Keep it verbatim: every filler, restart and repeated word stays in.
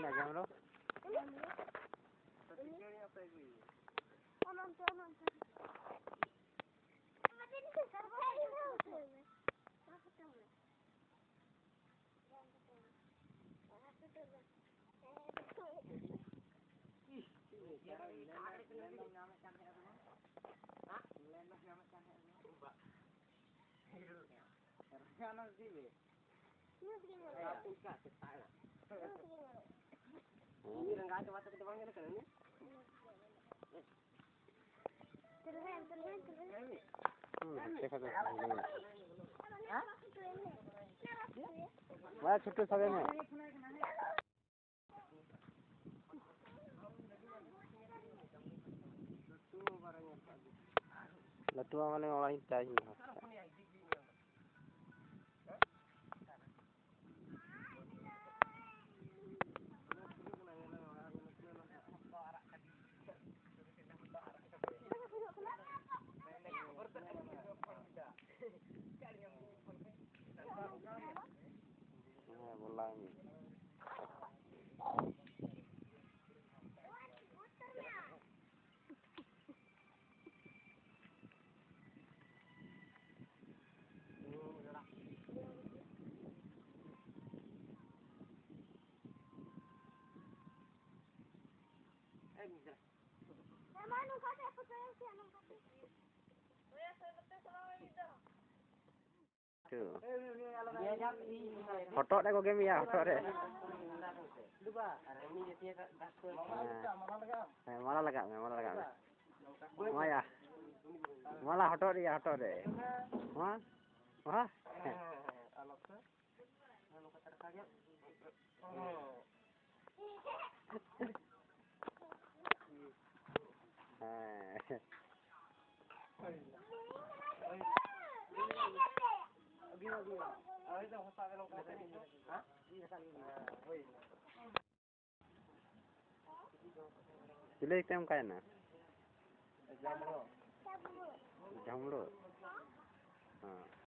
ᱟᱸᱡᱚᱢ ᱨᱚᱲ? ᱵᱟᱭ ᱪᱷᱩᱴᱟᱹ ᱥᱟᱵᱮ ᱢᱮ᱾ ᱞᱟᱹᱴᱩᱣᱟᱜ ᱢᱟᱱᱮ ᱚᱲᱟᱜ ᱤᱧ ᱪᱟᱞᱟᱜ ᱤᱧ ᱦᱟᱸᱜ᱾ ᱦᱮᱸ, ᱵᱚᱞᱟᱣ ᱢᱮ᱾ ᱦᱚᱴᱚᱜ ᱨᱮ ᱠᱚ ᱜᱮᱢᱮᱭᱟ, ᱦᱚᱴᱚᱜ ᱨᱮ᱾ ᱦᱮᱸ᱾ ᱦᱮᱸ, ᱢᱟᱞᱟ ᱞᱟᱜᱟᱜ ᱢᱮ, ᱢᱟᱞᱟ ᱞᱟᱜᱟᱜ ᱢᱮ᱾ ᱢᱟᱭᱟ, ᱢᱟᱞᱟ ᱦᱚᱴᱚᱜ ᱨᱮᱭᱟ, ᱦᱚᱴᱚᱜ ᱨᱮ᱾ ᱢᱟ, ᱢᱟ᱾ ᱦᱮᱸ᱾ ᱦᱮᱸ᱾ ᱪᱤᱞᱤ ᱛᱮᱢ ᱚᱱᱠᱟᱭᱮᱱᱟ? ᱡᱟᱢᱲᱳ᱾ ᱦᱮᱸ᱾